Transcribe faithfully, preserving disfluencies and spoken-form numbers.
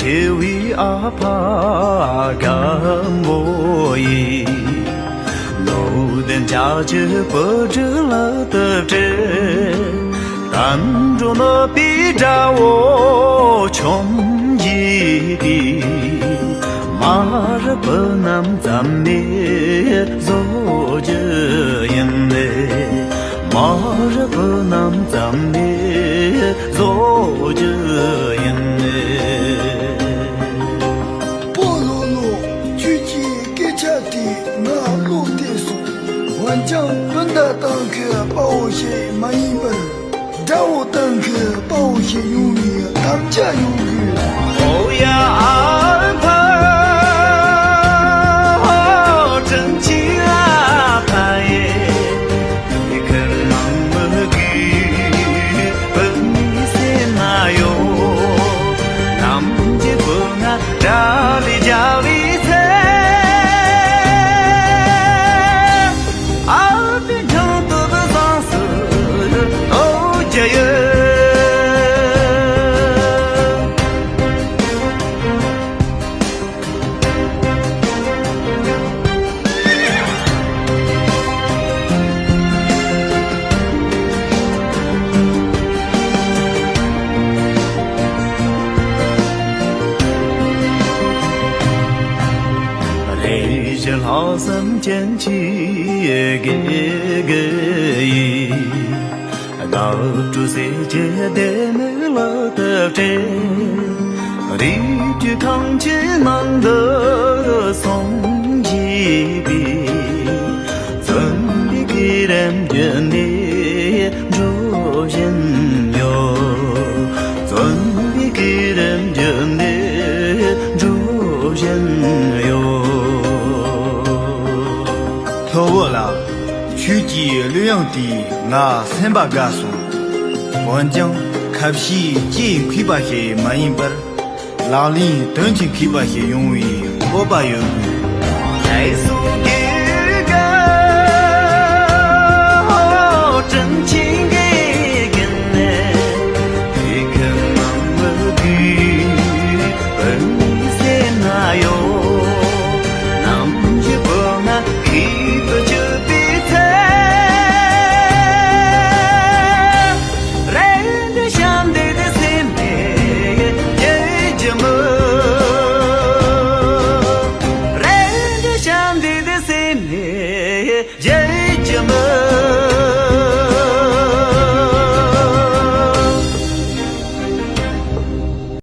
ཆེ་བའི་ཨ་ཕ་རྒན་མོ་ཡིས། ལོ་ལྡན་བྱ་རྒྱུད་བུ་ཕྲུག་ལ་བཏབ་སྤྲད། དལ་འགྲོ་ནུབ་པའི་དགྲ་བོ་ཆོམ་རྒྱུ་དེ། མ་རབས་བུ་རྣམས་ཙམ་ནས་བཟོ་རྒྱུ་ཡིན་ནས། མ་རབས་བུ་རྣམས་ཙམ་ནས་བཟོ་རྒྱུ་ཡིན་ནས། སྤོ་ལོ་ལོ། ཁྱོད་ཀྱི་སྐད་ཆ་དེས་ང་བློ་གཏད་སོང་། འོན་ཀྱང་སྤུན་ཟླ་གཏམ་ཁའི་དཔའ་བོ་ཞིག་མ་ཡིན་པར། དགྲ་བོ་གཏམ་ཁའི་དཔའ་བོ་ཞིག་ཡོང་བའི་དམ་བཅའ་ཡོད་དགོས། ཨོ་ཡ་ཨ་ཕ། དྲིན་ཆེན་ཨ་ཕ་ཡེ། ཁྱེད་ཁྱིམ་ནང་མི་དགོས། བུད་མེད་སེམས་ན་ཡོད། ནམ་རྒྱུན་བུ་ང་དགྲ་ལས་རྒྱལ་བའི་ཚེ། ཨ་ཕའི་འགྲམ་དུ་བཟང་སུ་ཨོ་རྒྱ་ཡོད། རེ་ཞིག་ལྷག་བསམ་ཅན་གྱི་དགེ་རྒན་ཡིས། དགའ་སྤྲོ་ཟེར་གྱི་ལྡེ་མིག་ལག་ཏུ་སྤྲད། རིགས་རྒྱུད་ཐམས་ཅད་ནང་དུ་སོང་བྱས་པའི། བཙུན་པའི་གོས་རིམ་བརྒྱུད་ནས་འགྲོ་བཞིན་ཡོད། བཙུན་པའི་གོས་རིམ་བརྒྱུད་ནས་འགྲོ་བཞིན་ཡོད། ཐུ་བོ་ལགས། ཁྱོད་ཀྱི་གླུ་དབྱངས་དེས་ང་སེམས་པ་དགའ་སོང་། འོན་ཀྱང་ཁ་བཤད་སྐྱེས་མཁས་པ་ཞིག་མ་ཡིན་པར། ལག་ལེན་དོན་གྱིས་མཁས་པ་ཞིག་ཡོང་བའི་སྤོབས་པ་ཡོད་དགོས།